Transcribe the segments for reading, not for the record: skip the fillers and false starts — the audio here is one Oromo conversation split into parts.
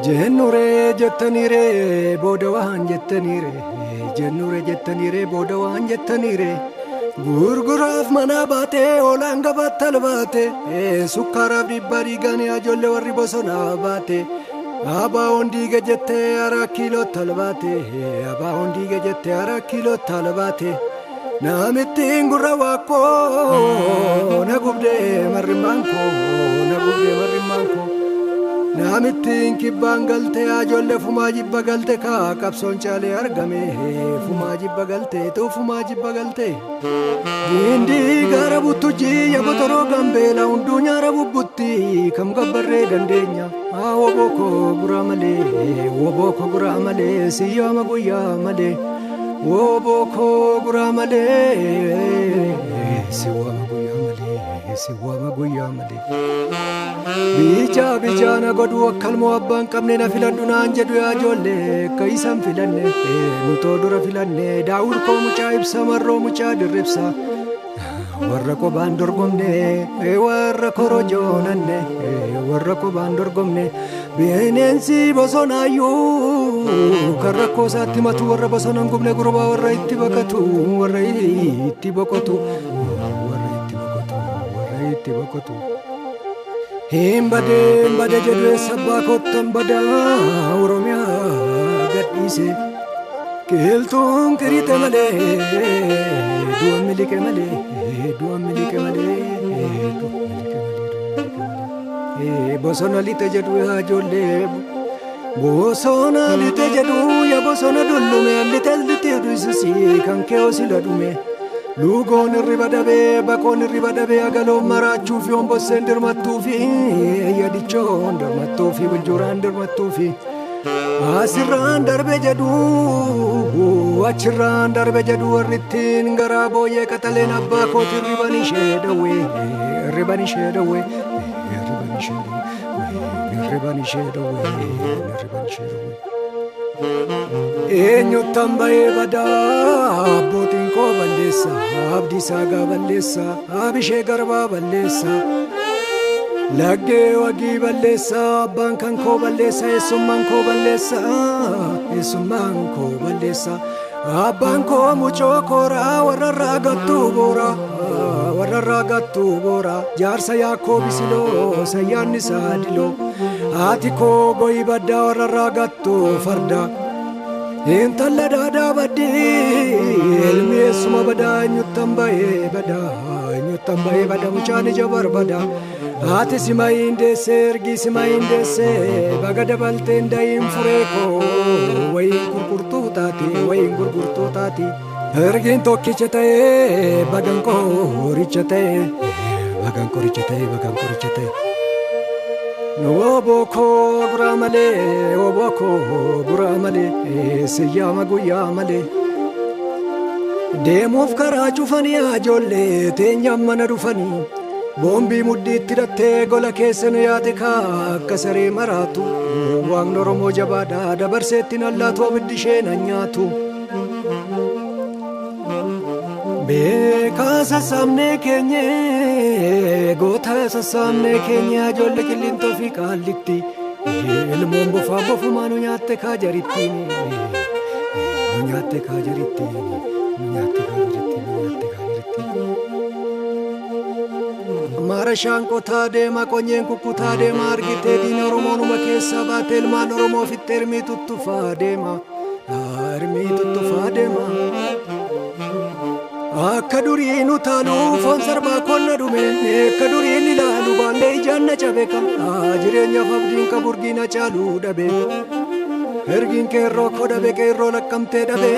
Jennuree jettaniiree booda waan jettaniiree jennuree jettaniiree booda waan jettaniiree gurguraaf mana baatee oolaan gabaatti albaate sukkaaraaf dhiibbaa dhiigaan ijoollee warri bosonaa baate abaawoon diiga jettee 4 kiilootti albaate abaawoon diiga jettee 4 kiilootti albaate namittiin gurra waakkoo na gubdee marrimmaan koo na gubdee marrimmaan koo. Namittiin kibbaan galtee ijoollee fumaa jibba galte kaa qabsoon caalee argame fumaa jibba galtee tuu fumaa jibba galte. Gindii gaara butujii yabotoroo gambeela hunduu nyaara bubbutti kam gabbarree dandeenya. Wobooko guraa malee wobooko guraa malee siyyaama guyyaa malee wobooko guraa malee siwaama guyyaa malee siwaama guyyaa malee. Bija bijaana godhu akkalmoo abbaan qabne na filadhu naan jedhu yaa ijoollee akka isaan filanne nutoo dura filanne daawur koo mucaa ibsa marroo mucaa dirribsa warra qobaan dorgomne warra korojoonanne warra qobaan dorgomne bineensi bosonaayyuu kan rakkoo isaatti matu warra bosona hin gubne gurbaa warra itti baqatu warra itti boqotu warra itti boqotu warra itti boqotu. Hin badee hin bade jedhu eessa abbaa koottan badaa Oromiyaa gadhiise qilxuun qirixe malee du'a miliqe malee du'a miliqe malee du'a miliqe malee bosona lixe jedhu yaa ijoollee bosona lixe jedhu yaa bosona dullume lixe lixe duisisi kan kee osila dhume. Lugoon irriba dhabee baqoon irriba dhabee agaloon maraachuu fi hombosseen dirmattuu fi yadichoon dirmattuu fi buljuuraan dirmattuu fi asirraan darbe jedhu achirraan darbe jedhu warri ittiin garaa booyyee qaxaleen abbaa kooti irriban ishee dhawwee irriban ishee dhawwee irriban ishee dhawwee irriban ishee dhawwee irriban ishee dhawwee. Eenyuttan bahee badaa abbootiin koo balleessa Abdiisaa gaa balleessa Abishee Garbaa balleessa laggee wagii balleessa abbaan kan koo balleessa eessummaan koo balleessa eessummaan koo balleessa abbaan koo mucoo kooraa warrarraa gattuu boora warrarraa gattuu boora jaarsa Yaakoo Bisiloo sayyaanni isaa diloo haati koo goyi baddaa warrarraa gattuu farda. Intala daadaa baddii ilmi eessuma badaa eenyuttan bahee badaa eenyuttan bahee badaa mucaan ija barbada haati simayiin deessee ergii simayiin deessee baga dabalteen da'iin furee koo wayiin gurgurtuu taati wayiin gurgurtuu taati ergiin tokkicha ta'ee bagan qoricha ta'ee bagan qoricha ta'ee bagan qoricha ta'ee. Wobooko guraa malee wobooko guraa malee siyyaama guyyaa malee deemuuf karaa cufanii ijoollee teenyaan mana dhufanii boombii mudhiitti hidhattee gola keessa nu yaate kaa akka saree maraatu waaqni Oromoo jabaadha dabarseetti nallaatu abiddi ishee nan nyaatu. Beekaa sassaabnee keenye goota sassaabnee keenye ijoollee qillintoo fi qaallitti ilmoon bofaa bofumaa nu nyaatte kaa jarittiin nu nyaatte kaa jarittiin nu nyaatte kaa jarittiin nu nyaatte kaa jarittiin. Maarashaan qotaa deema qonyeen kukkutaa deema argitee diina Oromoonuma keessaa baate ilmaan Oromoo ofitti ermii tuttufaa deema ermii tuttufaa deema. Akka durii nu taalu foon sarbaa konna dhume akka duriin ilaalu baallee ijaan na cabe ka jireenyaaf abdiin qabu urgii na caaluu dhabe ergiin qeerroo koo dhabe qeerroo lakkamtee dhabe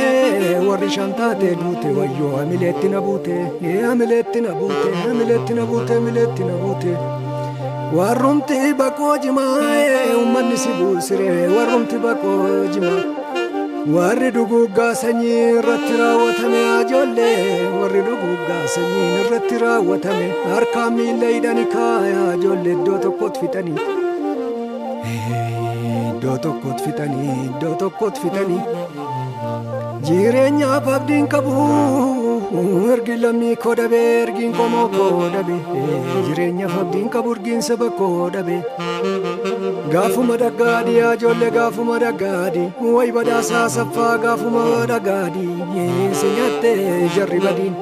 warri shan taatee duute wayyoo amileetti na buute amileetti na buute amileetti na buute amileetti na buute warrumti baqoo jimaa uummanni si buusire warrumti baqoo jimaa. Warri duguuggaa sanyii irratti raawwatame ijoollee warri duguuggaa sanyii irratti raawwatame harkaan miilla hidhanii kaayaa ijoollee iddoo tokkotti fixanii iddoo tokkotti fixanii iddoo tokkotti fixanii jireenyaaf abdiin qabu Ergi lammii koo dhabee ergiin qomoo koo dhabee jireenya abdiin qabu ergiin saba koo dhabee. Gaafuma dhaggaadhi ijoollee gaafuma dhaggaadhi wayi badhaasaa saffaa gaafuma dhaggaadhi si nyaattee jarri badiin.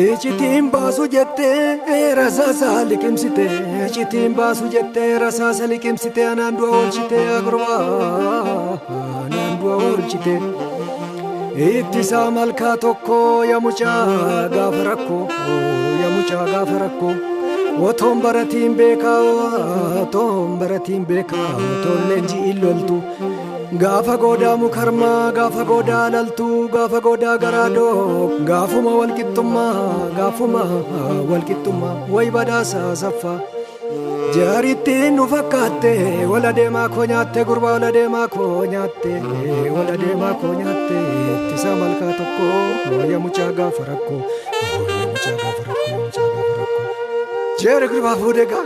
Icitiin baasu jettee rasaasa liqimsite icitiin baasu jettee rasaasa liqimsite anaan du'a oolchite agurbaa anaan du'a oolchite. Ittisaa malkaa tokko yaa mucaa gaafa rakkoo yaa mucaa gaafa rakkoo. Otoon baratiin beekaa otoon baratiin beekaa otoon leenjii loltu. Gaafa goodaa mukarmaa gaafa goodaa laltuu gaafa goodaa garaadoo gaafuma walqixxummaa gaafuma walqixxummaa wayi badhaasaa saffaa. Jaarittiin nu fakkaatte wal adeemaa koo nyaatte gurbaa wal adeemaa koo nyaatte wal adeemaa koo nyaatte ittisaa malkaa tokko yaa mucaa gaafa rakkoo yaa mucaa gaafa rakkoo yaa mucaa gaafa rakkoo. Jeeri gurbaa fuudhee gaa.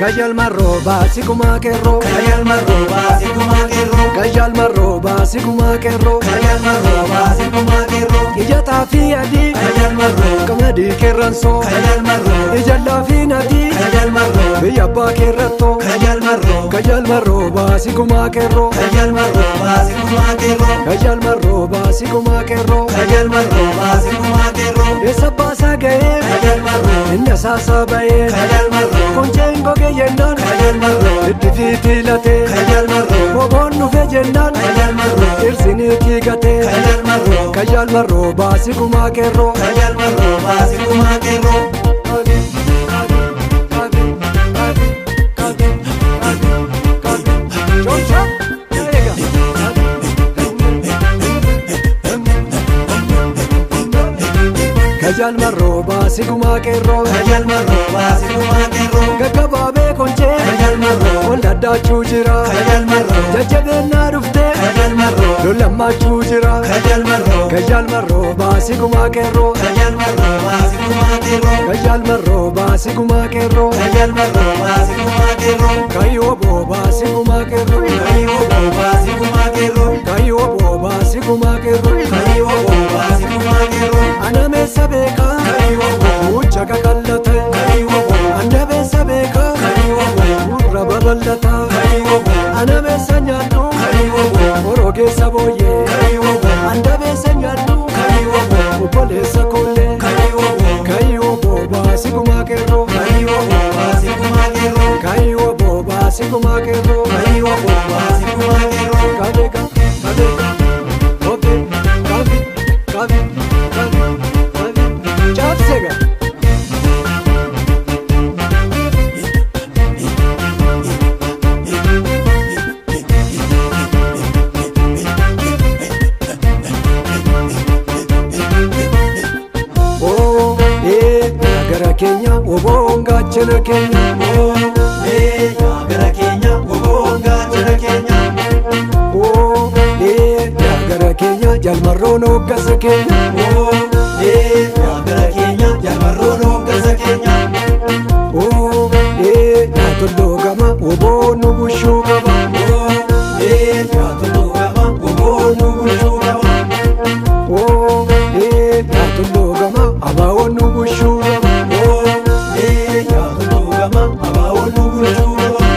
Kajal marroba sikuma kerro Kajal marroba sikuma kerro Kajal marroba sikuma kerro Kajal marroba sikuma kerro Ija xaafii adii Kajal marro qamadii kerransoo Kajal marro Ija laafii nadii Kajal marro biyya abbaa kerrattoo Kajal marro Kajal marroba sikuma kerro Kajal marroba sikuma kerro Kajal marroba sikuma kerro Kajal marroba sikuma kerro Eessa baasaa ga'ee Kajal marro inni asaasaa ba'ee Kajal marro Koncheen gogee jennaan Kajal marro itti fiitii latee Kajal marro Boboon dhufee jennaan Kajal marro irsiniitii gatee Kajal marro Kajal marroba sikuma kerro Kajal marroba sikuma kerro Kajal marroba sikuma kerro Kajal marroba sikuma kerro Gaggabaabee konchee Kajal marro ol addaachuu jira Kajal marro Jajjabeennaa dhuftee Kajal marro lolammaachuu jira Kajal marro Kajal marroba sikuma kerro Kajal marroba sikuma kerro Kajal marroba sikuma kerro Kajal marroba sikuma kerro Kayyoo booba sikuma kerro Kayyoo booba sikuma kerro Kayyoo booba sikuma kerro Kayyoo booba sikuma kerro Ana meessa beekaa Kayyoo booba mucha qaqallate Kayyoo booba Ana meessa beekaa Kayyoo booba gurra babal'ata Kayyoo booba Ana meessa nyaadhu Kayyoo booba boroo keessa booyyee Kayyoo booba Anda meessa nyaadhu Kayyoo booba obboleessa koollee Kayyoo booba Kayyoo booba sikuma kerro Kayyoo booba sikuma kerro Kayyoo booba sikuma kerro Kayyoo booba sikuma kerro Kabeeka kabeeka kophee kabi kabi kabi kabi cabsega. Oo ee gara keenya oboon gaachana keenya. Oo ee gara keenya oboon gaachana keenya Oo ee gara keenya jalmarroon hooggasa keenya. Oo ee gara keenya jalmarroon hooggasa keenya Oo ee yaatolloo gama oboon nu bushuu qaba. Oo ee yaatolloo gama oboon nu bulchuu qaba Oo ee yaatolloo gama abaawoon nu bushuu qaba. Oo ee yaatolloo gama abaawoon nu bulchuu qaba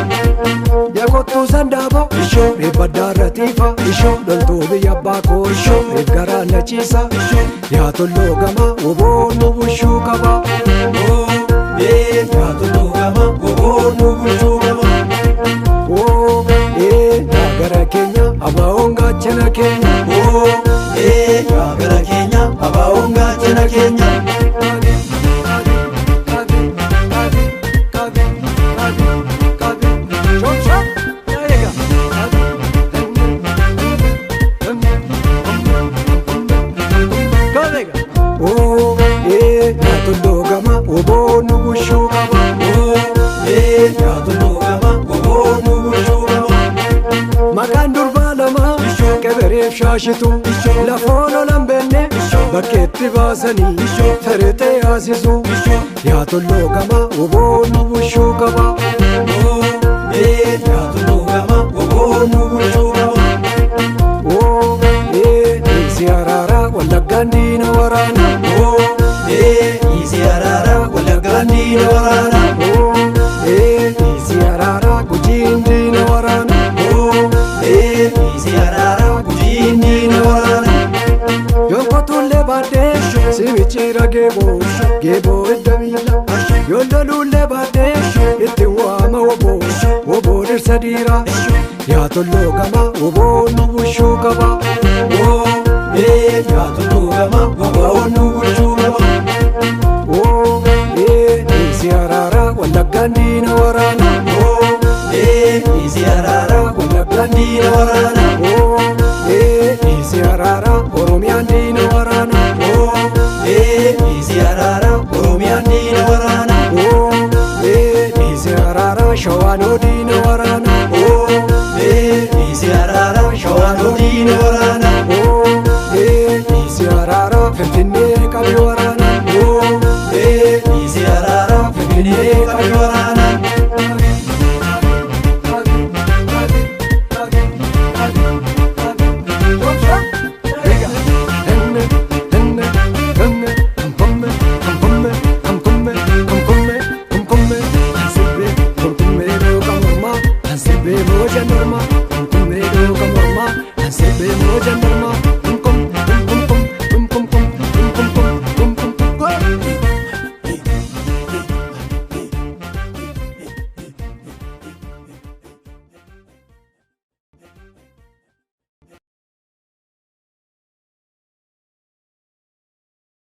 Yaa sandaaboo Ishoo reeffa addaarra tiifa Ishoo loltuu biyya abbaa koo Ishoo reef garaa na ciisa Ishoo yaatolloo gama oboon nu bushuu qaba. Oo ee yaatolloo gama oboon nu bulchuu qaba Oo ee gara keenya abaawoon gaachana keenya. Oo ee gara keenya abaawoon gaachana keenya Oo ee yaatolloo gama oboon nu bushuu qaba. Yaa tulluu gama woboon nu bulchuu qaba. Maqaan durbaa lama qebereef shaashitu lafoon olan beenne bakkeetti baasanii firixee yaasisu. Yaa tulluu gama woboon nu bushuu qaba. Yaa tulluu gama woboon nu bulchuu qaba. Dhiisi araaraa Wallaggaan diina waraana. Dhiisi araaraa Wallaggaan diina waraana. Dhiisi araaraa Gujiin diina waraana. Dhiisi araaraa Gujiin diina waraana. Yoon kotullee baadhee simichiira geeboo geeboo edda miila. Yoon loluullee baadhee itti waama woboo woboo dhirsa dhiiraa. Yaa tulluu gama woboon nu bushuu qaba. Yaa tulluu gama woboon nu bulchuu qaba. Dhiisi araaraa Wallaggaan diina waraana. Dhiisi araaraa Wallaggaan diina waraana. Dhiisi araaraa Oromiyaan diina waraana. Dhiisi araaraa Oromiyaan diina waraana. Dhiisi araaraa Shawaanoo diina waraana. Dhiisi araaraa Shawaanoo diina waraana. Dhiisi araaraa Finfinnee qabi waraana.